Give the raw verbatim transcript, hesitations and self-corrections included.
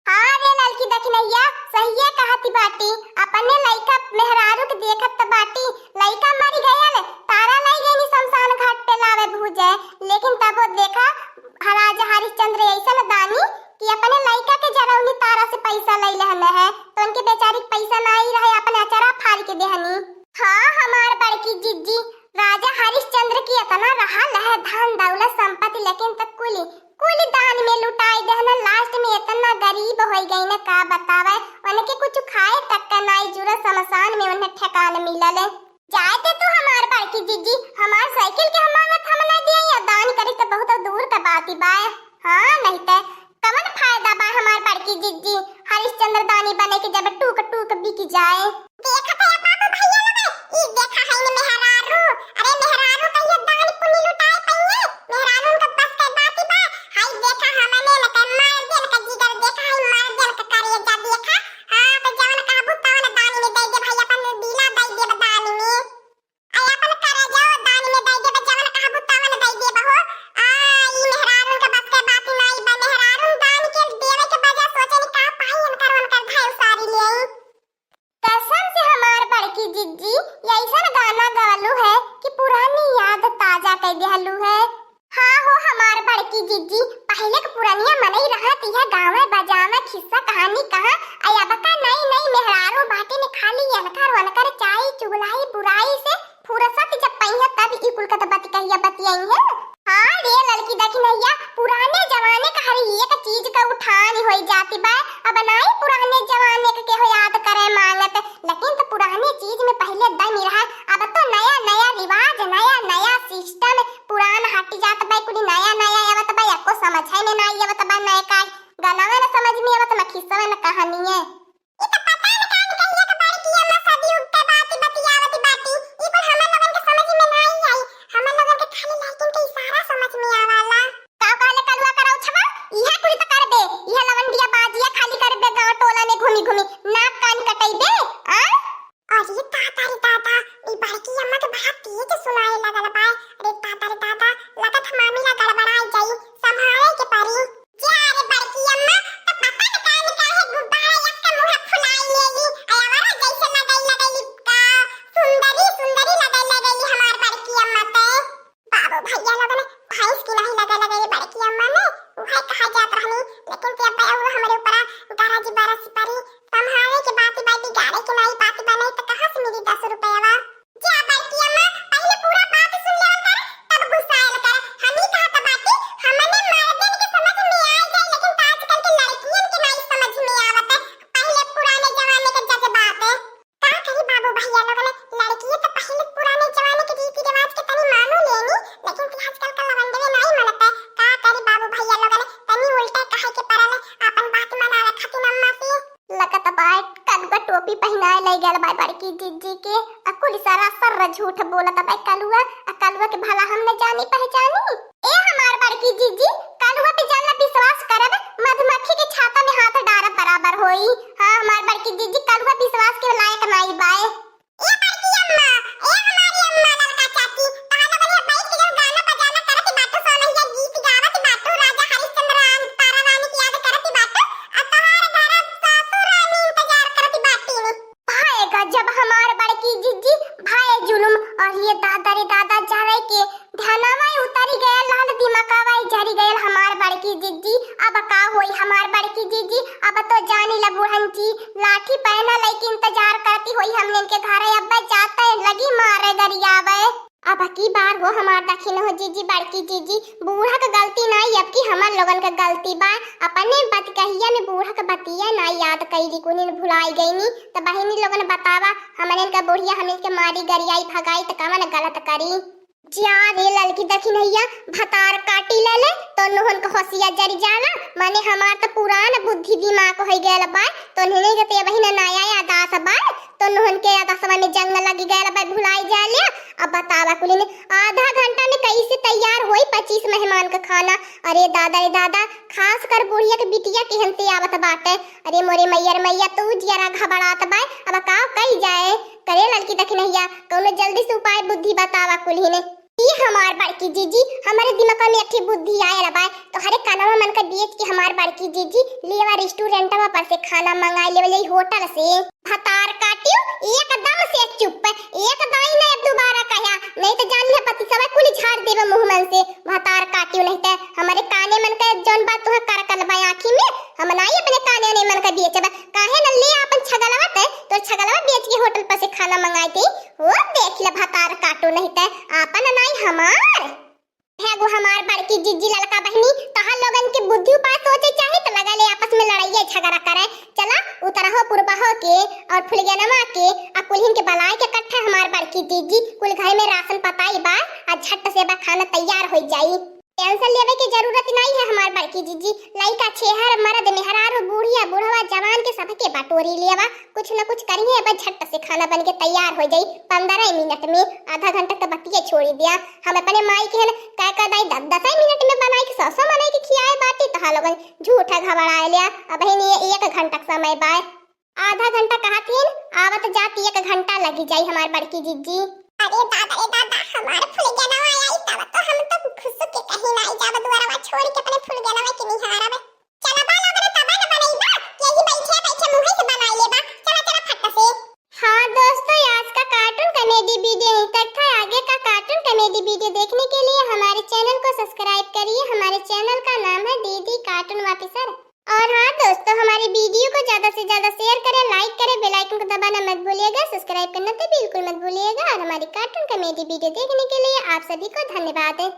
हाँ रे ललकी दखिनैया, सहिए कहती बाटी। अपने लइका मेहरारू के देखत त बाटी, लइका मरि गयल, तारा लइ गइनी शमशान घाट पे लावे भूजे, लेकिन तबो देखा, राजा हरिश्चंद्र अइसन दानी कि अपने लइका के जरौनी तारा से पैसा लइ लेहन है, तो उनके बेचारी के पैसा नाई रहे, अपने अचरा फारि के देहनी। हाँ, हमार बड़की जिज्जी, राजा हरिश्चंद्र की इतना रहल है धन दौलत संपत्ति, लेकिन त कुली, कुली दान में लुटाई देहन। Last में इतना गरीब होइ गइन, का बतावे, उनके कुछ खाए तक का नाई जुरा, शमशान में उन्हें ठिकान मिलल। जाए दे तू हमार बड़की जिज्जी, हमार साइकिल के हम मांगत हम ना दिया, या दान करी त बहुत दूर का बात ही बाय। हाँ, नहीं ते कवन फायदा बा हमार बड़की जिज्जी, हरिश्चंद्र दानी बने के जब टूक टूक बिक जाए। देखत है बाबू भैया लोग, ई देखा है न मेहरारू, अरे मेहरारू कहियो दान पुण्य लुटाए पइहे, मेहरारू उनका बस के बात ही बा। हाय देखा हमने न के मार देन का जिगर, देखा है मार देन का करेजा, देखा। हाँ, तो जवन कहबू तवन दान में दे दे भाई, अपन दिला दे दे दान में। अरे अपन करेजा दान में दे दे, जवन कहबू तवन दे दे बहो। आ, ई मेहरारू के बस के बात नाई बा, मेहरारू दान के देवे के बजाय सोचे नि का पाई इनकर उनकर घर उसारी ले आई। कसम से हमार बड़की जिज्जी, अइसन गाना गवलू है कि पुरानी याद ताजा कर देहलू है। हाँ हो हमार बड़की जिज्जी, पहिले के पुरनिया मनई रहत इहे गावे बजावे, खिस्सा कहानी कहा, अइ अब का नई नई मेहरारू बाटी ने खाली यनकर वनकर चाई चुगलाई बुराई से फुरसत जब पइहे तब ई कुल के त बतिकहिया बतियाई है। हाँ रे ललकी दखिनैया, पुराने जमाने का हर एक चीज का उठान होई जाती बा। अब नाई पुराने जमाने के केहू याद करे मांगत, लेकिन त पुराने चीज में पहिले दम रहा। अब तो नया नया रिवाज, नया नया system, पुरान हटी जात बा, कुल नया नया आवत बा, एको समझे में नाई आवत बा, नया का गनवा न समझ में आवत, न खिस्सवा न कहानिये। ई त पता न कान कहिया के बड़की अम्मा सब युग के बात बतियावत बाटी। ई कुल हमर लोगन के समझ में नाई आई। हमर लोगन के खाली लड़किन के इशारा समझ में आवाला। का कहले कलुआ करौछवा? इहे कुल त करबे, इहे लवंडिया बाजिया खाली करबे गांव टोला में घूमी घूमी, नाक कान कटैबे, आ? अरे दादा रे दादा, ई बड़की अम्मा के बड़ा तेज सुनाए लगल बा। अरे दादा रे दादा, लगत मामला गड़बड़ाई जाई, संभाले के पड़ी। जा रे बड़की अम्मा, त पता न काहे काहे गुब्बारा एक के मुंह फुलाई लेली। अरे हमारा जैसे लगई लगई का सुंदरी सुंदरी लगई लगई हमार बड़की अम्मा ते। बाबू भैया लोगन भैंस की नहीं लगे लगे रे बड़की अम्मा ने, उहे कहा जात रहनी, लेकिन ते अब अउर हमरे ऊपरा गरज बरस परी, संभाले के बात बा, बिगाड़े के नाई बात बा, नहीं त कहाँ से मिली दस रुपयवा? जा बड़की अम्मा, पहिले पूरा बात सुन लेवल कर, तब गुस्सायल कर। हम ही कहत बाटी, हमने मर्दन के समझ में आ जाए, लेकिन त आजकल के लड़कियन के नाई समझ में आवत है। पहिले पुराने जमाने के जज्बात। का करी बाबू भैया लोगन, लड़की त पहिले पुराने जमाने के रीति रिवाज के तनी मानो लेनी, लेकिन त आजकल का लवंडवे नाई मनत है। का करी बाबू भैया लोगन, तनी उल्टा कहे के पड़ल, आपन बात मनावे खातिर अम्मा से। लगत बाय कलुआ टोपी पहिनाए लइ गयल बाय बड़की जिज्जी के। आ कुल सरासर झूठ बोलत बाय कलुआ। आ कलुआ के भला हम न जानी पहचानी। ए हमार बड़की जिज्जी, कलुआ पे जल्ला विश्वास करब, मधुमक्खी के छाता में हाथ डारब बराबर होई। हाँ हमार बड़की जिज्जी, कलुआ विश्वास के लायक नाई बाय। ए बड़की अम्मा, ए हमारी अम्मा ललका चाची, तहां लोगन ये बैठ के जब गाना बजाना करत बाटू, सोनहिया गीत गावत बाटू, राजा हरिश्चंद्र राम तारा रानी की याद करत बाटू, आ तोहार घर सासू रानी इंतजार करत बाटी ने। हाय गजब हमार बड़की जिज्जी, भाई जुलुम, और ये दादा रे दादा जावे के ध्यानवा उतरी गयल, लाल दिमागवा झरी गयल हमार बड़की जिज्जी। अब का होई हमार बड़की जिज्जी, अब तो जानी ला बूढ़न जी, लाठी पहना लइके इंतजार करती होई हमने के घरे, अब जाते लगी मारे गरियावे। अब की बार हो हमार दखिन हो जिज्जी, बड़की जिज्जी, बूढ़ा के गलती नाई, अब की हमर लोगन के गलती बा। अपने बतकहिया में बूढ़ा के बतिया नाई याद कइली, कुनिन भुलाई गईनी। त बहिनी लोगन बतावा, हमने के बुढ़िया हमने के मारी गरियाई भगाई त कवन गलत करी? जा रे ललकी दखिनैया, भतार काटी लेले, तो नोहन के होसिया जरि जाला, माने हमार त पुरान बुद्धि दिमाग होइ गयल बा, तो नोहन के ते बहिन नया यादास बा, तो नोहन के यादासवा में जंग लगी गयल बा, भुलाई जाले। अब बतावा कुलिन, आधा घंटा में कैसे तैयार होई पच्चीस मेहमान के खाना? अरे दादा रे दादा, खास कर बुढ़िया के बिटिया केहन से आवत बाटे। अरे मोरे मैया रे मैया, तू जियरा घबरात बा, अब का कई जाए? करे ललकी दखिनैया, कौनो जल्दी से उपाय बुद्धि बतावा कुलिन। ई हमार बड़की जीजी, हमरे दिमाग में एक ठे बुद्धि आयल बा, तोहरे कनवा मन का बेच के हमार बड़की जीजी लेवा रेस्टोरेंटवा पर से खाना मंगाई लेवा, यही होटल से। भतार काटियो, एकदम से चुप, एक दाई ना अब दोबारा कहा, नहीं तो जान ले पति सब कुल झाड़ देबे मुंह मन से। भतार काटियो, नहीं तो हमरे काने मन का जौन बात तुहा करकल बा आँखी में, हम नाई अपने काने ने मन का बेचब। काहे न ले आपन छगलवा ते, तोर छगलवा बेच के होटल पर से खाना मंगाई दे। हो देख ले भतार काटो, नहीं ते आपन नाई हमार। है गो हमार बड़की जिज्जी ललका बहिनी, तोहर लोगन के बुद्धि उपाय सोचे चाही त लगा ले आपस में लड़ाइया झगड़ा करे। चला उतरहो पुरबहो के और फुलगेनवा के आ कुल्हिन के बलाय के कट्ठा हमार बड़की जिज्जी, कुल घर में राशन पताई बा, आ झट से बा खाना तैयार हो जाई। टेंशन लेवे के जरूरत नहीं है हमार बड़की जिज्जी, लइका छेहर मर्द मेहरारू बुढ़िया बुढ़वा जवान के सबके बटोरी लेवा, कुछ न कुछ करिए, बस झट से खाना बन के तैयार हो जाई। पंद्रह मिनट में, आधा घंटा तो बतिये छोड़ी दिया। हम अपने माई के हन कह कह दाई दस दस मिनट में बनाई के सौ सौ बनाई के खियाए बाटी, तहा लोगन झूठा घबराए लिया। अब ही नहीं एक घंटा के समय बाय, आधा घंटा कहा थीन, आवत जात एक घंटा लगी जाई हमार बड़की जिज्जी। अरे दादा रे दादा, हमार फुलगेनवा आई तब तो हम तो खुश के कहीं ना आई जाब दुआरवा छोड़ के अपने फुलगेनवा के निहारब। चला बा लोगन, तबे न बनइबा, यही बैठे बैठे मुँहे से बनाई लेबा। चला चला फट से। हाँ दोस्तों, आज का कार्टून कॉमेडी वीडियो यहीं तक था। आगे का कार्टून कॉमेडी वीडियो देखने के लिए हमारे चैनल को सब्सक्राइब करिए। हमारे चैनल का नाम है डीडी कार्टून ऑफिसर। और हाँ दोस्तों, हमारी वीडियो को ज़्यादा से ज़्यादा शेयर करें, लाइक करें, बेल आइकन को दबाना मत भूलिएगा, सब्सक्राइब करना तो बिल्कुल मत भूलिएगा। और हमारी कार्टून कॉमेडी वीडियो देखने के लिए आप सभी को धन्यवाद है।